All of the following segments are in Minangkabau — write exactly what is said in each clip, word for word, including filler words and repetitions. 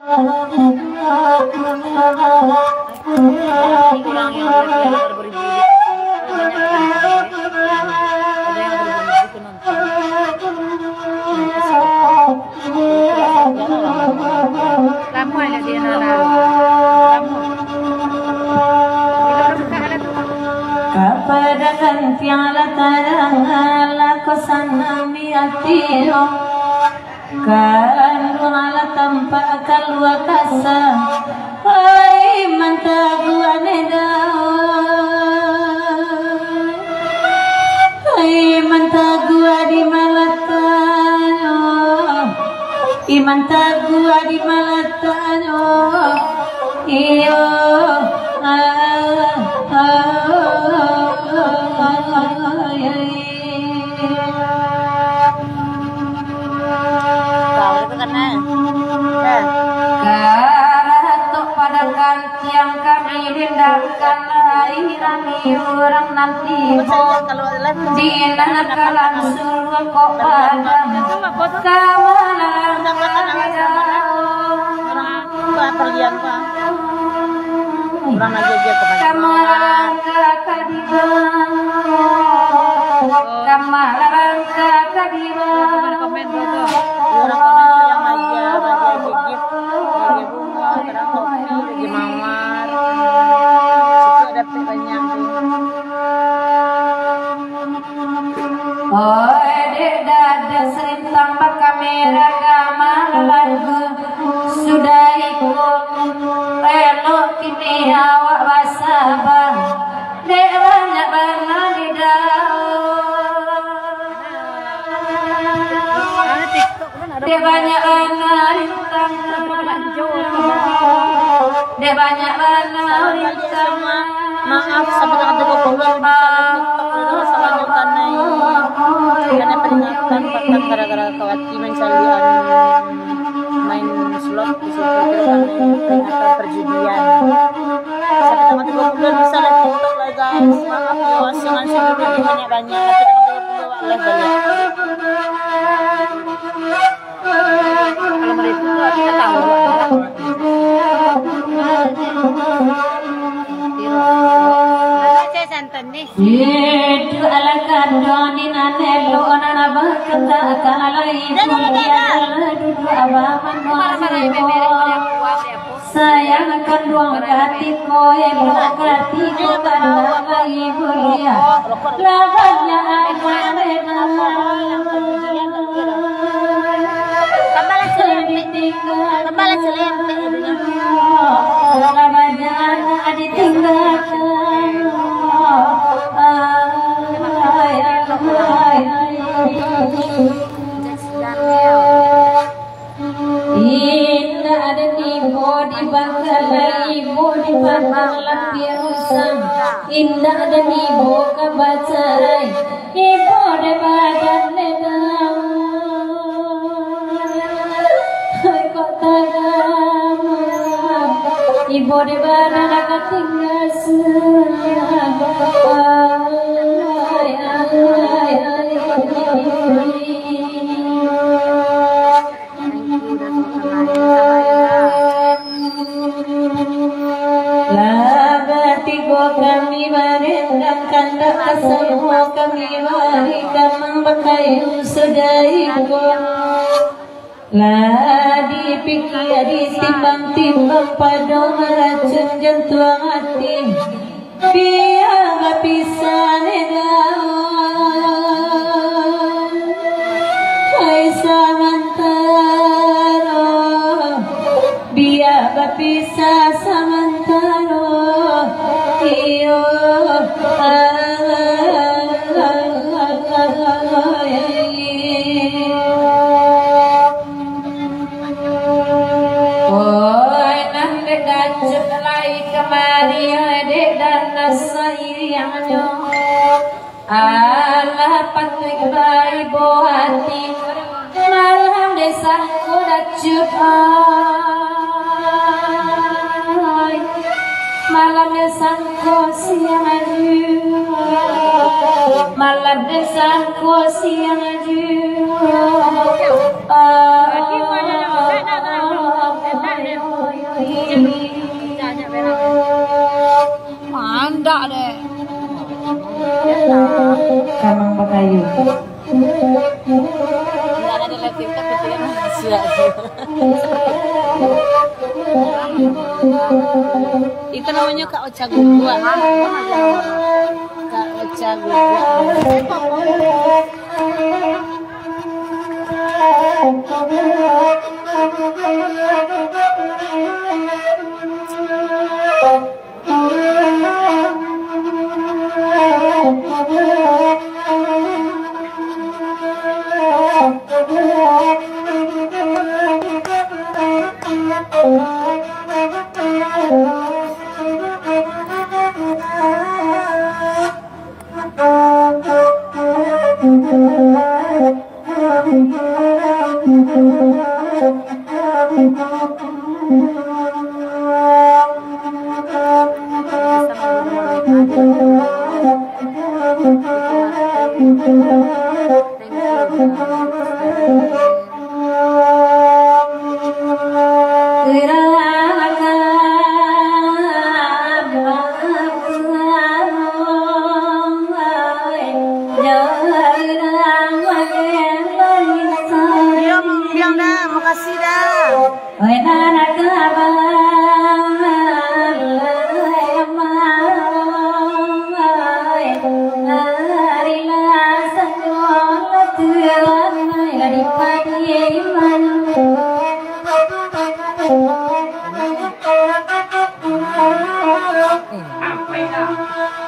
Lamo lah dia nak lah. Lamo. Kapadangan tiang lah tarang, lah ko sanang di ati, oh. Kanduang lah tampak kalua kasa. Hai, mantaguan edah. Hai, mantaguan di malatanyo. Iman taguah di malatanyo. Iyo. Ah, ah, ah, ah, ah, ah. Kau itu kan, eh? Eh. Karatok padakan tiang kami dendangkan, lahirani urang nan tibo di nan kalam surga kok padang. Kamalarang ka dibang. Urang aja dia kebanyakan. Kamalarang ka dibang. Kamalarang ka dibang. Urang komen tu yang aja, aja gigit, aja bunga, kadang kopi, aja mawar. Situ ada banyak tu. Oi, dek dada sarintang bakamera gamal lagu. Sudah iko, elok kini awak basaba. Dek banyak bana di dalam. Dek banyak bana rintang. Dek banyak bana rintang. Maaf, sabanyak tigo puluah bisa live TikTok dulu, salah nonton nih. Karena peringatan patang gara-gara kawati mencari anu main slot di situ, terus kami peringatan perjudian. Sabanyak tigo puluah bisa live TikTok lah, guys. Maaf ya, jangan suruh banyak-banyak, tapi tigo puluah live banyak. Kalau mereka kita tahu. Itu alah kanduang di nan elok, nan abah katakan alah ibu, dia alah duduk abah manusia. Sayang kanduang katiko, elok katiko, kanduang ibu dia. Lah banyak anak reda. Tambahlah selempek. Lah banyak anak ditinggalkan. Ay, ay, ay, ay. Indak ado nibo di bangkalai, ibo di padang lapiak usang. Indak ado nibo ka bacarai, ibo di badan ledang. Kok tagama, ibo di badan ka tingga sa. Ay, ay, ay, ay. Lah batigo kami barendang, kandak ka samo kami bari kamang bakayu sadai ko. Lah dipikia ditimbang-timbang, pado maracun jantuang ati. Bia bapisah ne dau, ai samantaro, bia bapisah samantaro, iyo, ai. Oi, nan dek dacup lai kamari, oi, dek dana saiangnyo. Alah patuik baibo ati, malam dek sangko dacup, oi. Malam dek sangko siang aju, malam dek sangko siang aju. Amang bakayu. Itu namanya Kak Ocha Guguk. Kak Ocha Guguk. Yo, biang dah, makasih dah.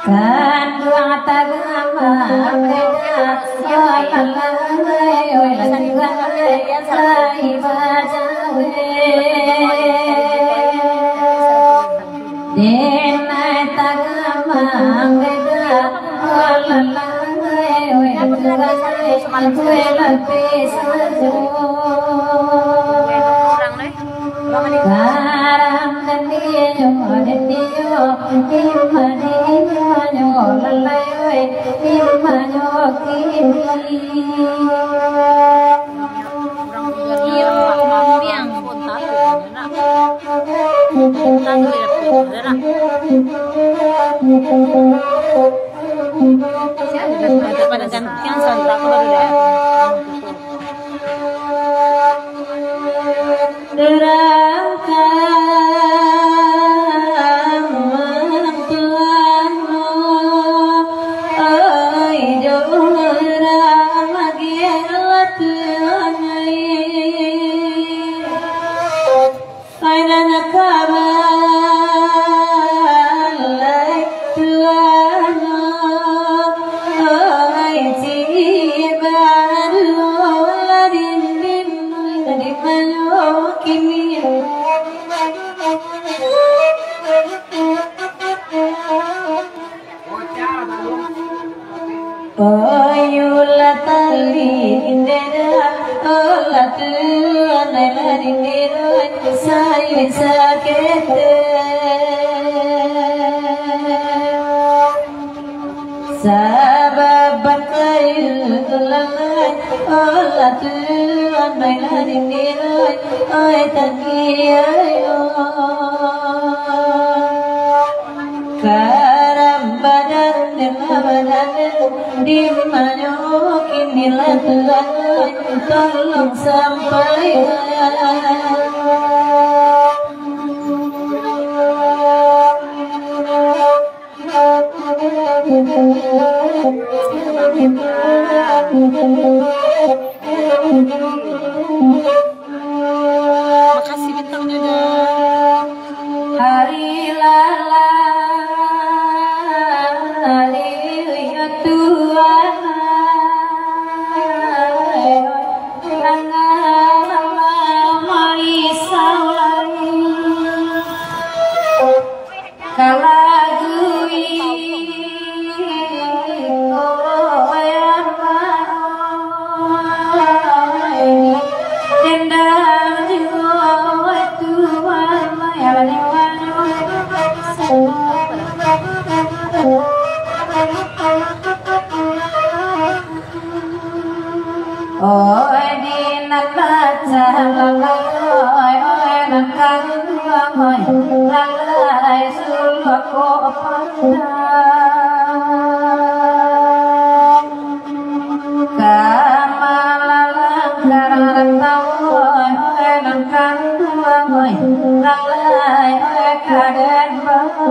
Kanduang tagama beda, oi lalai, oi lalai, lai bajawe. Denai tagama beda, oi lalai, oi lalai, oi lapis sajo. Karang dandinyo, dandinyo, di mananyo lalai, di mananyo kini. Pada gantian soundtrack baru dah. Oyulah talindera, olah tuan talindera, sayu sakete. Sabab bakayu tulang, olah tuan talindera, oi tangki ayo. Karam badan dema badan, di manyo kini lah tuan, tolong sampaikan. Makasih bintangnya dah. Hari lalai, hari Tuhan, lalai, lalai. Kalagui koyang maoi, dendam juo tuan. Oi, di nan bacah lalai, oi, oi, nan karuang, oi, lalai suluah ko pandang. Oi, lalai, oi, kaden bau.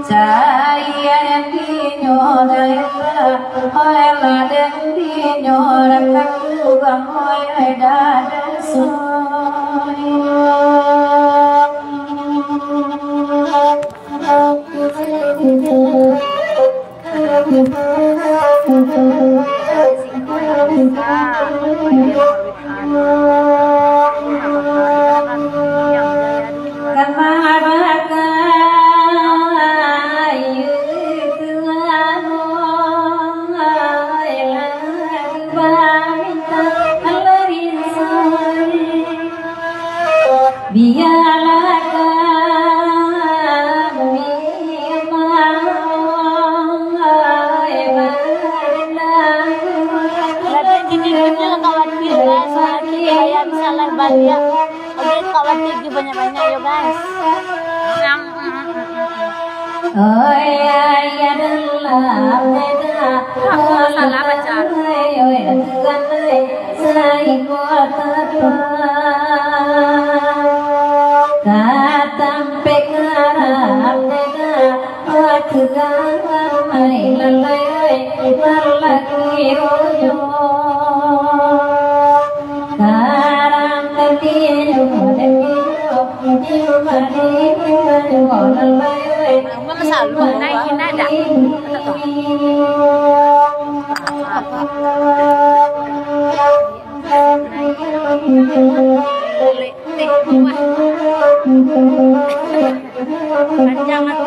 Caiak dinyo daerah, oi, laden dinyo rakang lubang, oi, oi, dadah soi. Biarlah kami mau berlabuh. Tapi gini, gini lah khawatir, guys. Nanti kayak misalnya baliak, oke, khawatir juga banyak-banyak, yo, guys. Oi, ayah dalam beda. Oi, oi, oi, saiko tapa. Ka tampek ngaram beda. Oi, tugang ramai lalai, oi, parlagi rojo. Karang tadi, tadi, Mama masalu, naik hina dah. Panjang aku.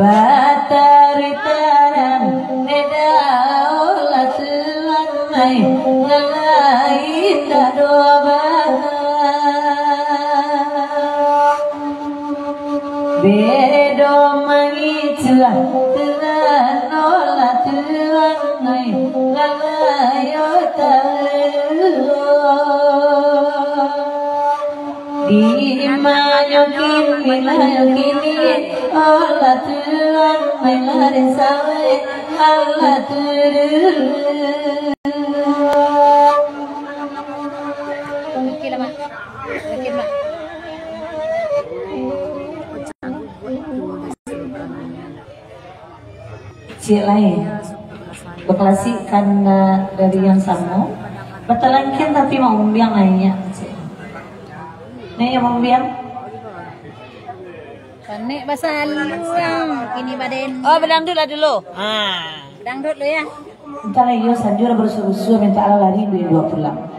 Batari tarang, beda olah tuan mai, lalai indak doa. Bedo mangicuah, tuan olah tuan mai, lalai otak. Di manyo kini, manyo kini, olah tuan, main lari sawit, alah turun. Oke lah, Mak. Oke, Mak. Ciek lai. Bakalasi kan, eh, dari yang samo. Batalangkian tapi maumbiang lai nyo, ciek. Nyo maumbiang. Panek basaluang, kini baden. Oh, badangdut lah dulu. Ha. Badangdut dulu, yo. Antah lah, iyo, sanjo lah barusuah-rusuah, mintak alah lari, duo-duo pulang.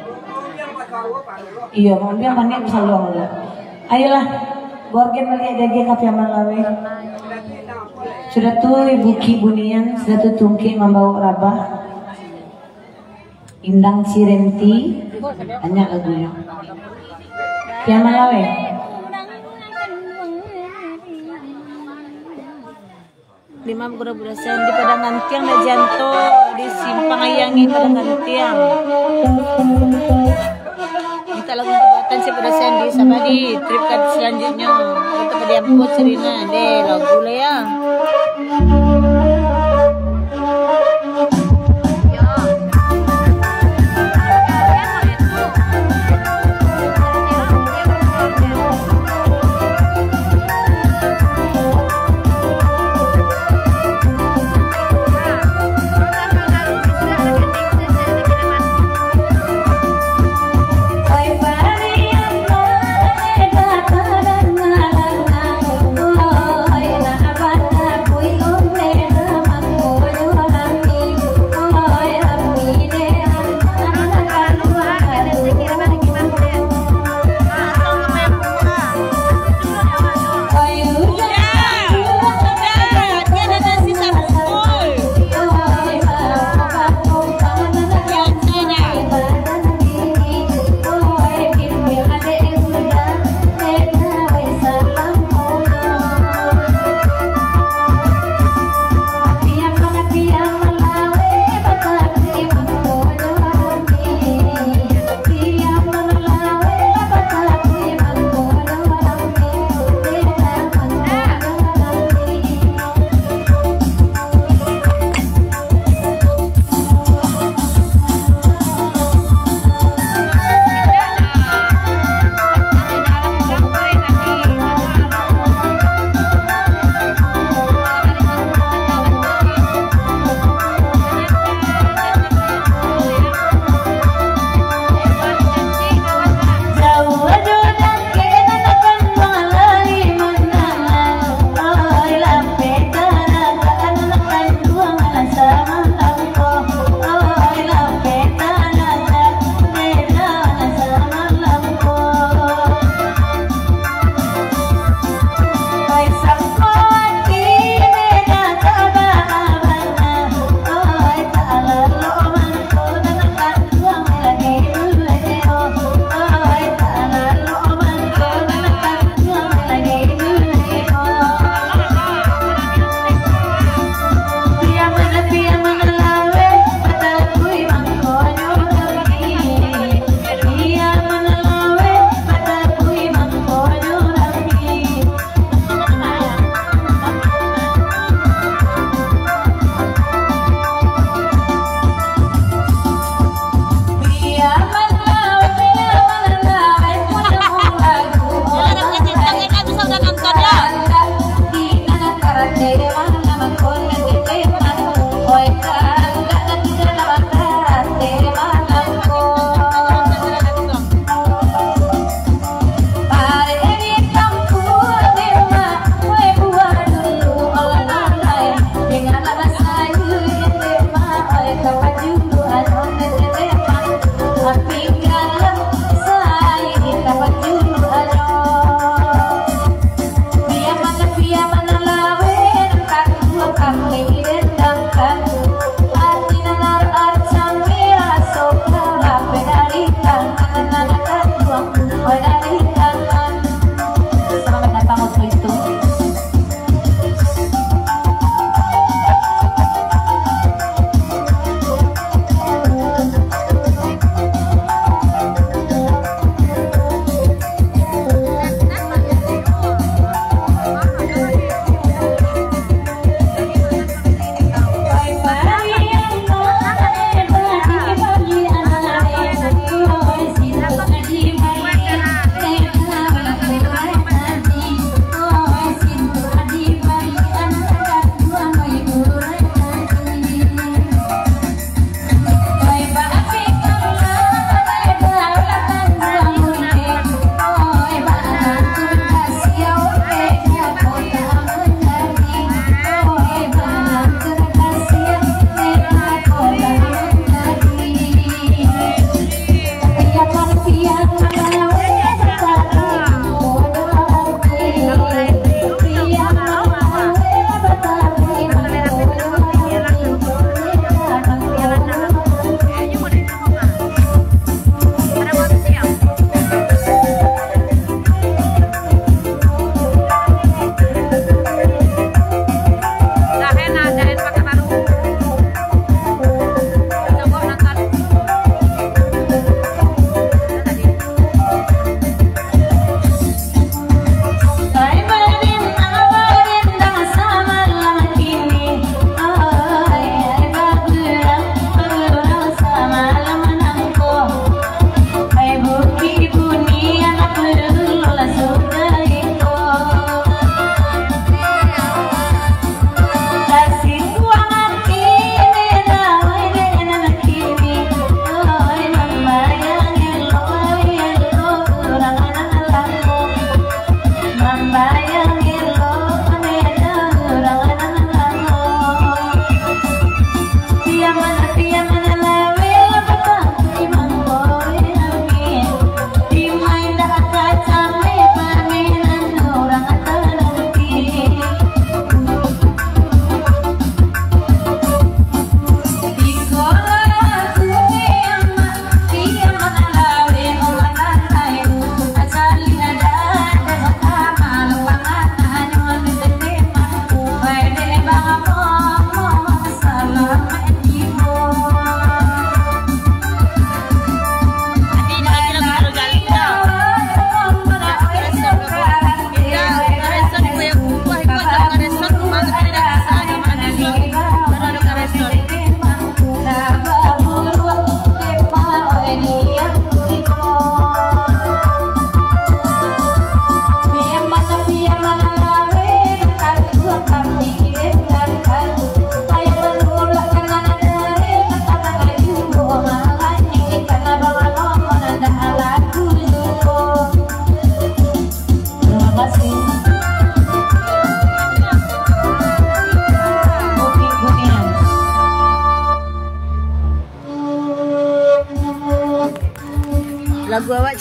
Iyo, maumbiang panek basaluang lah. Ayolah, gorgen baliak daging ka Piaman Laweh. Sudah tu Ibu Ki Bunian, sudah tu Tungkek Mambawok Rabah. Indang Cirenti, banyak lagunyo. Piaman Laweh. Lima puluh ribu dosen di Padang Gantiang, di Janto, di Simpang Ayang, di Padang Gantiang. Mintak lagu untuk buatan si produsen di Sabadi, trip ka selanjutnyo. Untuk diampun Serina, deh, lagu lah ya.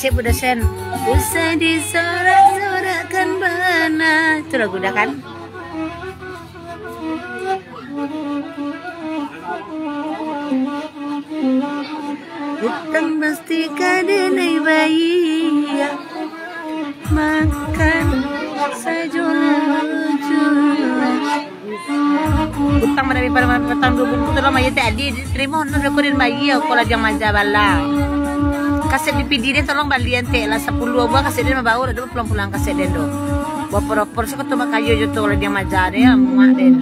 Cek Budasen. Usah disorak-sorakkan bana. Itu lagu dah kan? Utang pasti ka denai bayia. Makan sajo lah. Utang marabi pada petang dua buku tu lah, maya tak adi, terima honda rekodin bayi, aku lah jangan maja bala. Kaset D V D deh tolong balian tek lah, sepuluh buah kaset deh, baru dah pulang-pulang kaset deh tu. Buah porok-porok sih ketumbak kayu je tu, lah jangan maja deh, muak deh.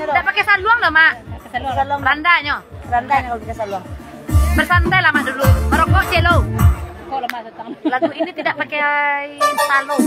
Tak pakai saluang dah, Mak. Saluang. Randanyo. Randanyo kalau pakai saluang. Bersantailah, Mak, dulu. Merokok, celo. Lagu ini tidak pakai saluang.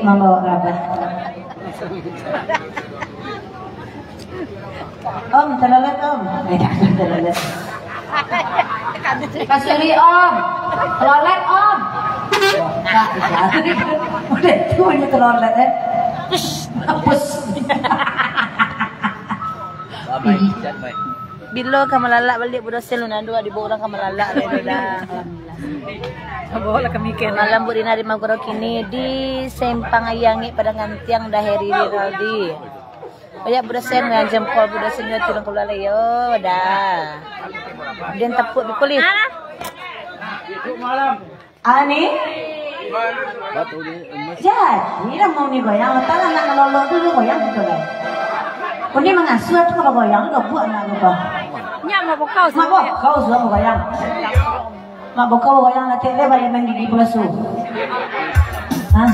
Mambawa rabah. Om, telolet, Om. Eh, tak ada telolet. Kasuri, Om. Telolet, Om. Wah, tak bisa. Udah tu aja telolet, eh. Hapus. Bilo ka malalak baliak, budak sel nan dua dibawa urang ka malalak lai tu dah. Bawa lah kami ke. Malam Bu Rina di Maguro kini di Sempang Ayangik Padang Gantiang dah Heri Rinaldi. Banyak budak sel nan jempol budak sel nan turun keluar lai yo dah. Den tepuk di kulit. Ani? Jadi lah mau ni goyang, letak lah nak ngelolok dulu goyang gitu lah. Kau ni mangasuh tu kalau goyang tu buat nak lupa. Nyak mau bokau Mak semua. Bokau sudah goyang. Mak bokau goyang nanti dia balik main gigi palsu. Hah?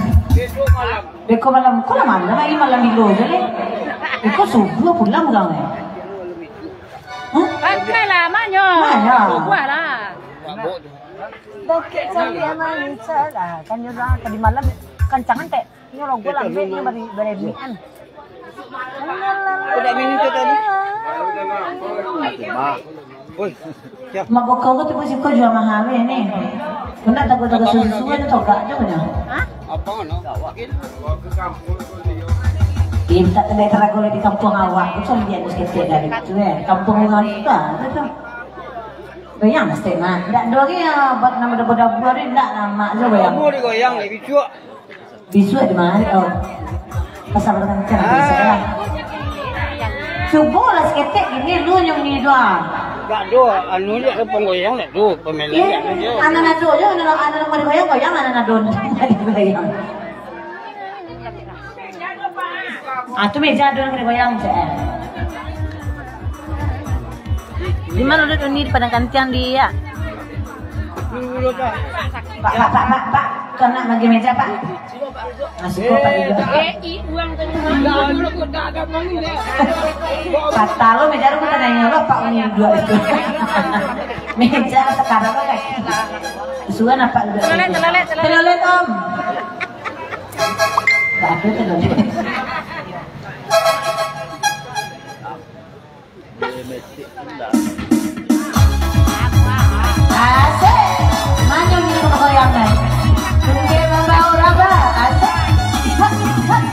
Beko malam, kau lah malam lagi malam bilo je leh. Beko subuh pulang pulang leh. Hah? Pakai lah, maknyo. Mana? Buah lah. Dakek caliak mancak lah. Kan nyo lah tadi malam kancang antek. Nyo logo lambek nyo bari baremian. Udah minum tu tadi. Mak. Oi. Mak bokau ko tu pun suko jual mahal ni. Kena takut-takut susu-susu kan togak je punya. Hah? Apa no? Minta kedai tarago di kampung awak tu, cuma dia mesti dari tu eh. Kampung orang tu dah tu. Bayang setengah. Ndak dua hari ya, buat nama dabu-dabu hari ndak nama je bayang. Kamu digoyang lagi cuak. Bisuak di mana? Oh. Pasal berkencang bisuak lah. Cubolah saketek gini, lu nyo mangidua. Gak do, anu je, panggoyang lah tu, pamainan. Anak nado je, anak, anak nado goyang-goyang, anak nado goyang. Ah, tu meja ado nan kena goyang, cek. Di mana udah ni di Padang Gantiang dia? Pak, pak, pak, pak, pak. Kau nak bagi meja, Pak? Masih kau, Pak, juga. Patah lo meja lo, kita nanya lo, Pak, ini dua itu. Meja sekarang lo kaki. Suruh nampak dua itu. Telolet, telolet, telolet. Telolet, Om. Tak ada telolet. Asik. Mano ni panggoyangan? Tungke mambawa rabah. Asik. Hak, hak.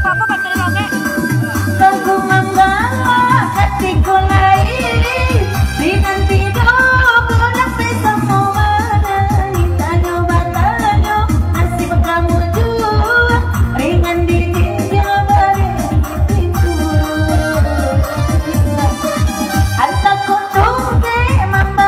Apa-apa pakai lomek. Lagu manggalak katiko lai, dinanti doh bulan Desember, tanyo batanyo, nasib kamu juo, ringan di jinjang, bareh di pintu. Asa kutung dek mamba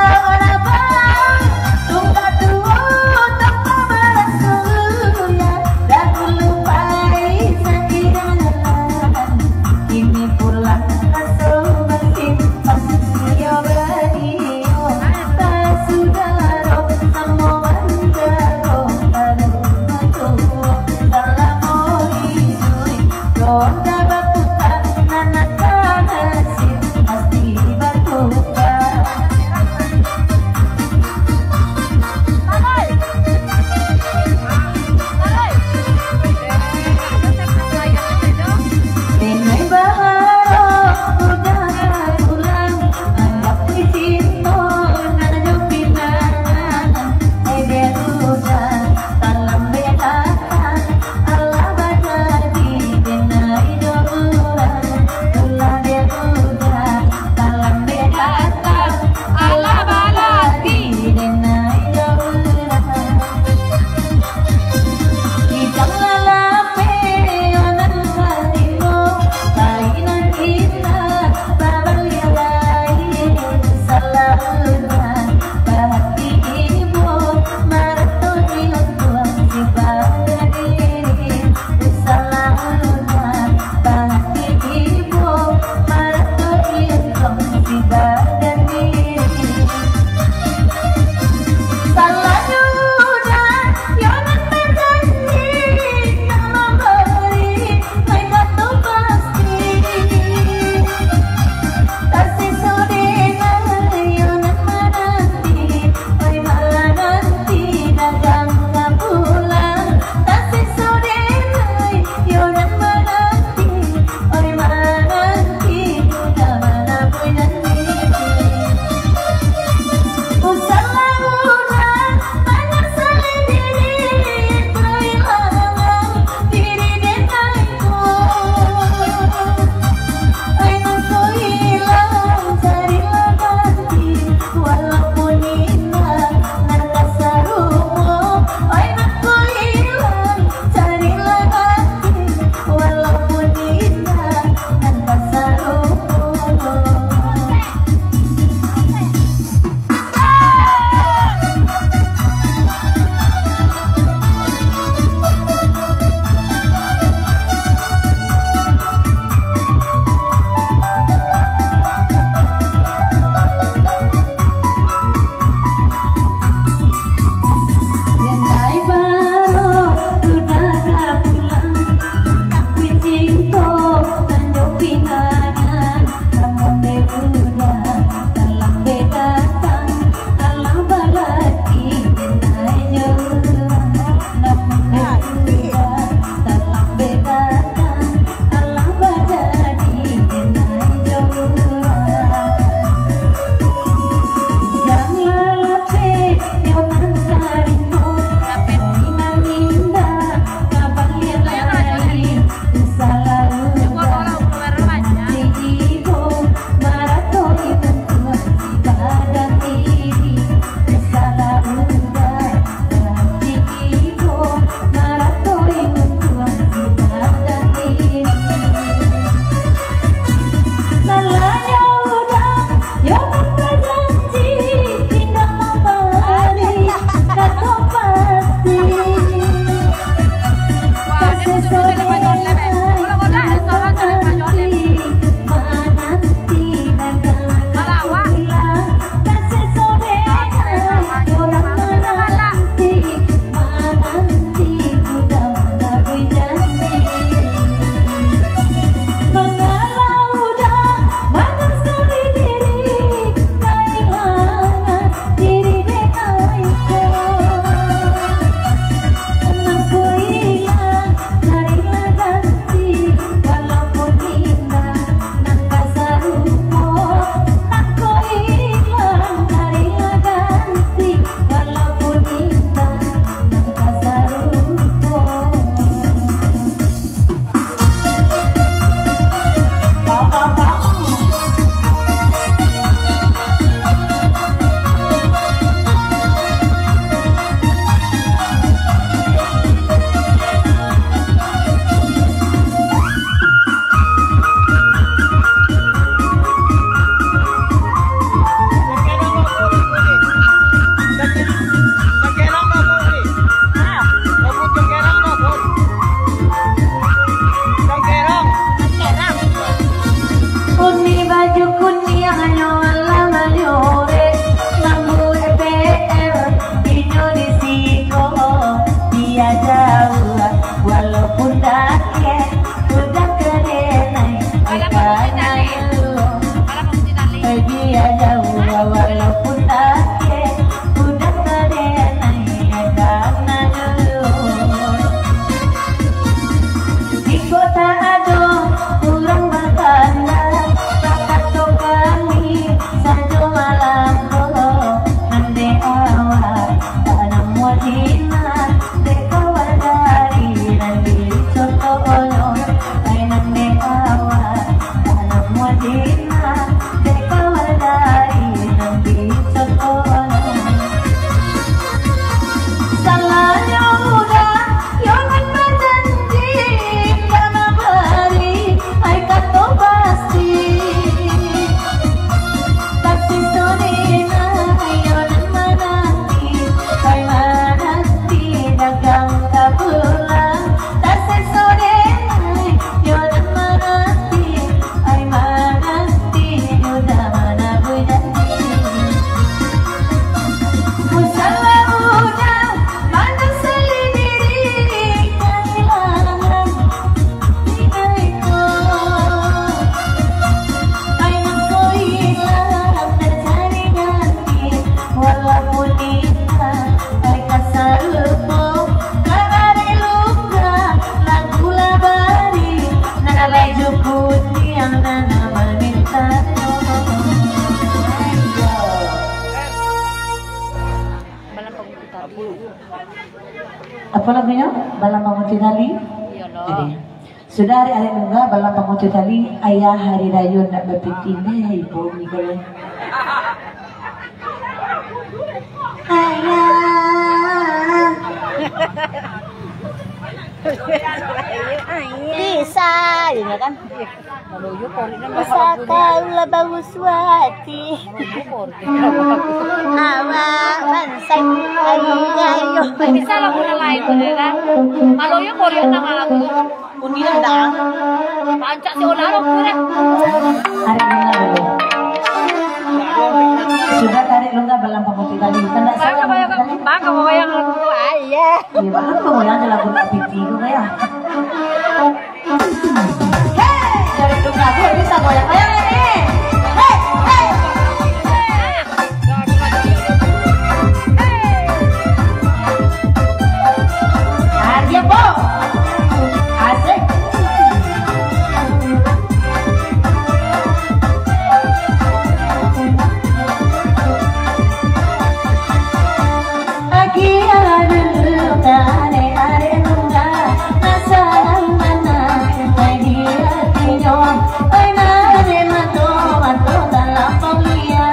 Apo lagunyo? Balang Pamutuih Tali? Iyolah. Jadi, sudah arek-arek Lungga, Balang Pamutuih Tali, Ayah Hari Rayo Ndak Bapiti, neh, ibu ni kalau. Ayah. Bisa, ini kan. Pusaka ulah baru suati. Awak bansai ayu-ayu. Bisa lagu nan lain tu, kan? Kalau yo Korea nama lagu tu. Uni Randang. Rancak si Ola lo, tu dah. Tarik Lungga dulu. Sudah tarik Lungga, Balang Pamutuih Tali. Kan ndak salah. Bangga bayang, bangga bayang lagu tu. Ah, iya. Iya, bangga bayang lagu Ndak Bapiti tu, kayak. Hei, dari tukang tu bisa goyang-goyang ni. Hei, hei. Ah, dia, Bo. Asik. Agiah dulu ka arek-arek Lungga, nah sayang bana, ai di atinyo, ai nan ado mato, mato talampau lia,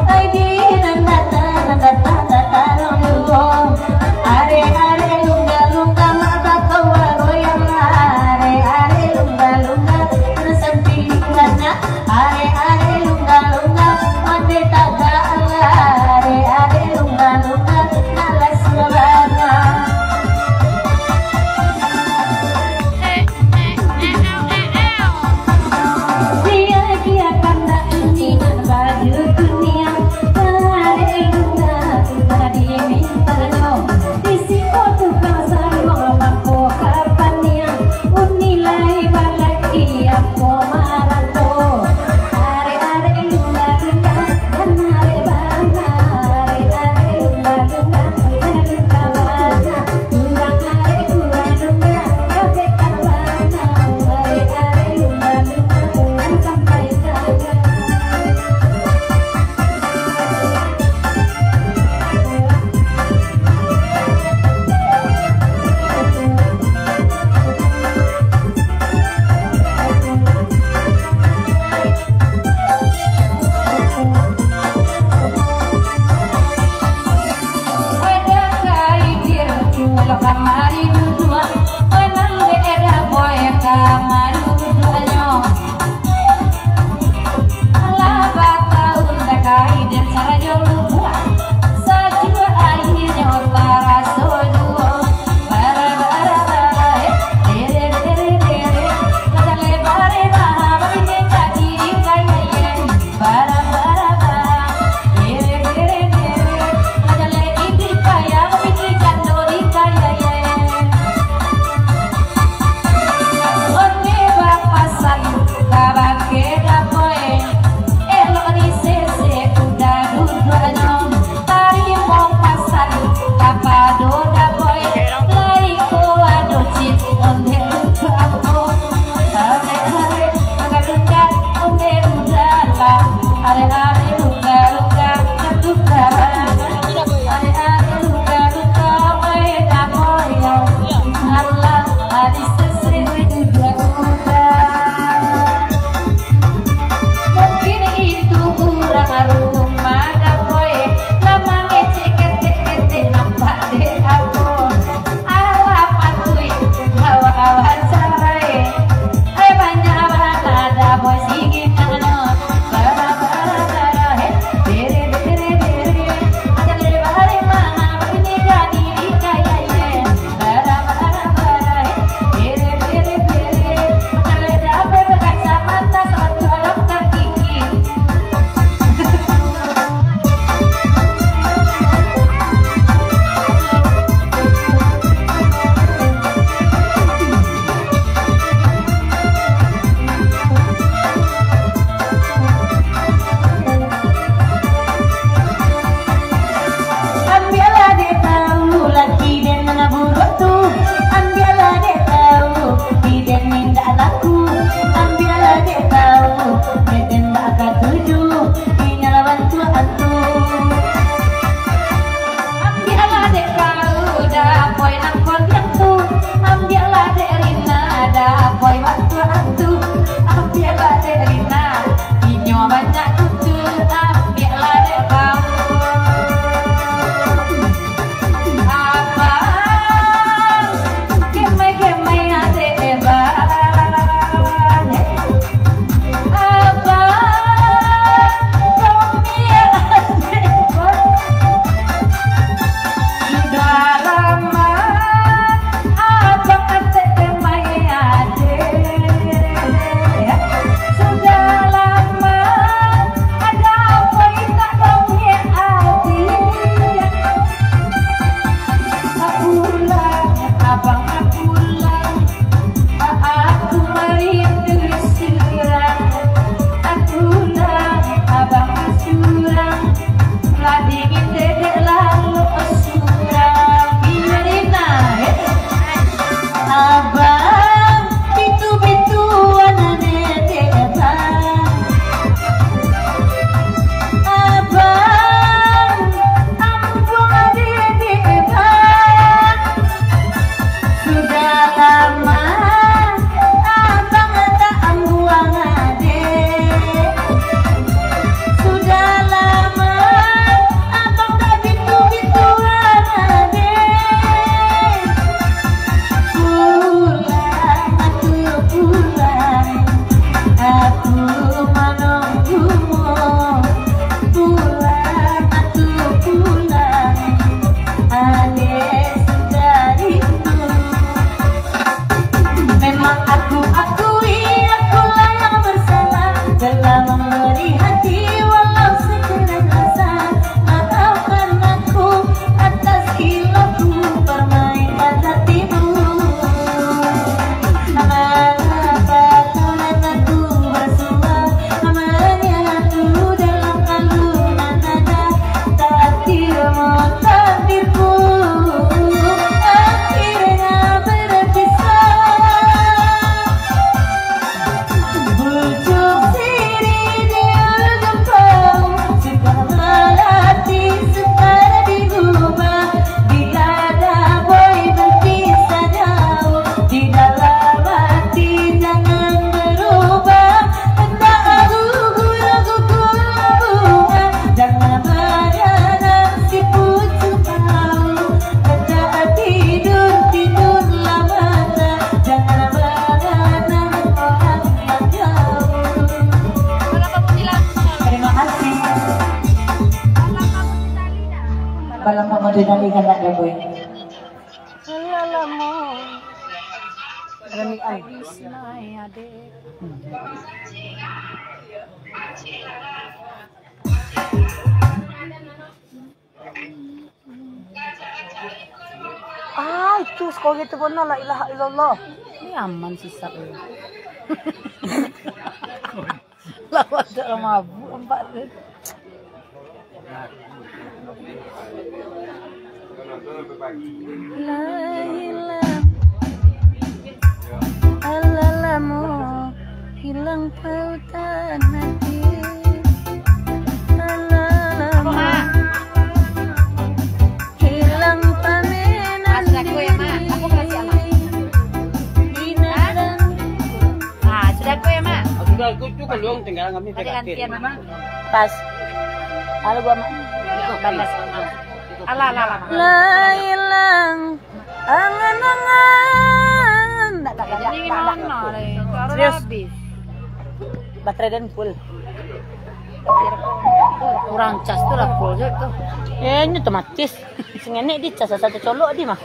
ai di nan datang, datang, datang juo. Arek-arek Lungga, Lungga mak bakawa goyang lah, arek-arek Lungga, Lungga, terus sampai di sana. Arek-arek Lungga-Lungga, mande tagak lah. Arek-arek Lungga-Lungga, nak lah suah bana. Dia, dia kandak ini nan baju kuniang. Arek Lungga, pada diri tanyo. Di siko tukang saruang, mangko ka paniang. Uni lai balaki, ambo maranto. Arek-arek Lungga-Lungga, nan arek bana. Arek-arek Lungga-Lungga, nan arek bana. Urang arek Lungga-Lungga, kabek ka bana. Arek-arek Lungga-Lungga, nan sampai ka Malam mangadu nari kandak daboi. Lamo. Rami ai. Ah, itu sekali tu benar, la ilaha illallah. Ini aman sisa tu. Lah, ada mabuk empat tu. Lah hilang, alah lamo hilang pautan ati. Alah lamo hilang pamenan diri. Di nadang. Ah, sudah aku ya, Mak? Oh, sudah aku tu, kalau tinggal kami. Ada gantian, Mak. Pas. Halo, gua, Mak. Ikut, Mak. Alah, alah, alah, Mak. Lah hilang angan-angan. Tak, tak, tak, tak, tak, tak. Serius? Baterai dan full. Kurang cas tu lah, full je tu. Eh, ini otomatis. Sengenek di cas, satu colok di mah.